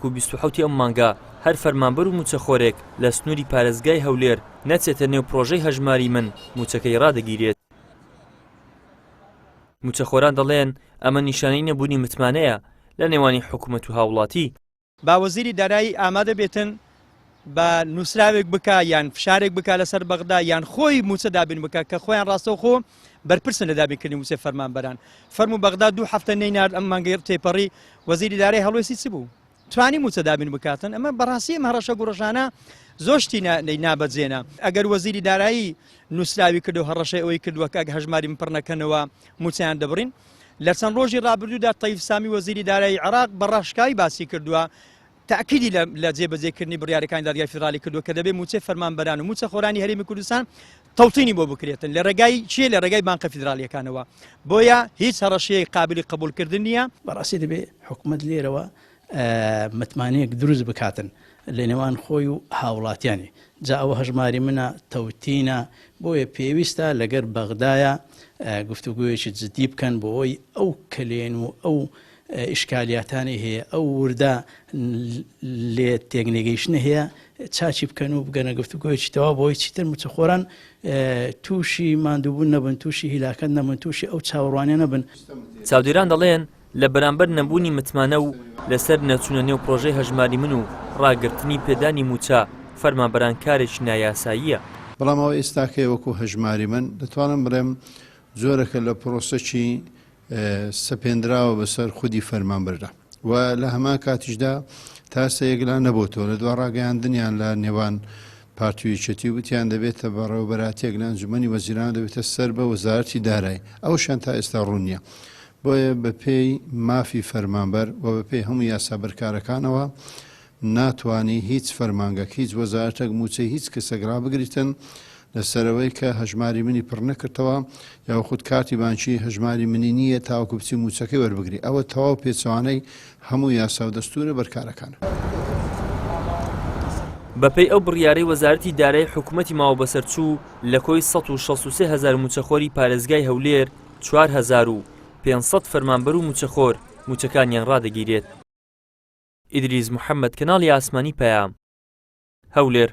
27 ی ئەم مانگە هەر فەرمانبەر و مووچەخۆرێک لە سنووری پارێزگای هەولێر نەچێتە نێو پڕۆژەی هەژماری من مووچەکەی ڕادەگیرێت. مووچەخۆران دەڵێن ئەمە نیشانەی نەبوونی متمانەیە لە نێوانی حکومەت و هاوڵاتی. با وەزیری دارایی ئامادە بێتن بە نووسراوێک بکا یان فشارێک بکا لەسەر بەغدا یان خۆی مووچە دابین بکا کە خۆیان ڕاستەوخۆ بەرپرسن لە دابینکردنی مووچەی فەرمانبەران. فەرموو بەغدا دوو هەفتە نەینارد ئەم مانگەی تێپەڕی وەزیری دارایی هەڵوێستی چ بوو؟ توانی مووچە دابین بکاتن؟ ئەمە بەڕاستی ئەم هەڕەشە گوڕەشانە زۆر شتی نابەجێنە. ئەگەر وەزیری دارایی نووسراوی کرد و هەڕەشەی ئەوەی کردووە کە ئەگەر هەژماری من پڕ نەکەنەوە مووچەیان دەبڕین، لە چەند ڕۆژی ڕابردوودا تەیف سامی وەزیری دارایی عێراق بە ڕاشکاوی باسی کردووە تەئکیدی لە لە جێبەجێکردنی بڕیارەکانی دادگای فیدراڵی کردووە کە دەبێت مووچەی فەرمانبەران و مووچەخۆرانی هەرێمی کوردستان تەوتینی بۆ بکرێتن لە ڕێگای چیە لە ڕێگای بانقە فیدراڵیەکانەوە بۆیە هیچ هەڕەشەیەک قابلی قبوڵکردن نییە. بەڕاستی دەبێ حکومەت لێرەوە متمانەیەک دروست بکاتن لە نێوان خۆی و هاوڵاتیانی جا ئەوە هەژماری منە تەوتینە بۆیە پێویستە لەگەر بەغدایە گفتوگویەکی جدی بکەن بۆ ئەوی ئەو کەلێن و ئەو ئیشکالیاتانی هەیە ئەو وردە لێ تێکنەگەیشتنە هەیە چاچی بکەن و بگەنە گفتوگۆیەکی تەواو بۆی چیتر موچەخۆران تووشی ماندووبوون نەبن تووشی هیلاکەت نەبن تووشی ئەو چاوەڕوانیە نەبن. چاودێران دەڵێن، لە بەرامبەر نەبوونی متمانە و لەسەر نەچوونە نێو پڕۆژەی هەژماری من و ڕاگرتنی پێدانی مووچە فەرمانبەران کارێکی نایاساییە. بەڵام ئەوە ئێستاکەی وەکو هەژماری من دەتوانم بڵێم جۆرەکە لە پرۆسەکی سەپێندراوە بەسەر خودی فەرمانبەردا و لە هەمان کاتیشدا تا ئێستا یەکلا نەبۆتەوە لە دوا ڕاگەیاندنیان لە نێوان پارتی و یەکێتی وتیان دەبێتە بەڕێوەبەراتیەک لە ئەنجومەنی وەزیران دەبێتە سەر بە وەزارەتی دارایی ئەوشیان تا ئێستا ڕوون نییە بۆیە بەپێی مافی فەرمانبەر و بەپێی هەموو یاسا بەرکارەکانەوە ناتوانی هیچ فەرمانگەک هیچ وەزارەتەک مووچەی هیچ کەسەک ڕابگریتن لەسەرەوەی کە هەژماری منی پڕ نەکردەوە یاخود کارتی بانکی هەژماری منی نییە تاوەکو بچی مووچەکەی وەربگری ئەوە تەواو پێچەوانەی هەموو یاسا و دەستوورە بەرکارەکانە. بەپێی ئەو بڕیارەی وەزارەتی دارایی حکومەتی ماوەبەسەرچوو لە کۆی 163 هەزار مووچەخۆری پارێزگای هەولێر 4500 فەرمانبەر و مووچەخۆر مووچەکانیان ڕادەگیرێت. ئیدریس محەمەد کەناڵی ئاسمانی پەیام، هەولێر.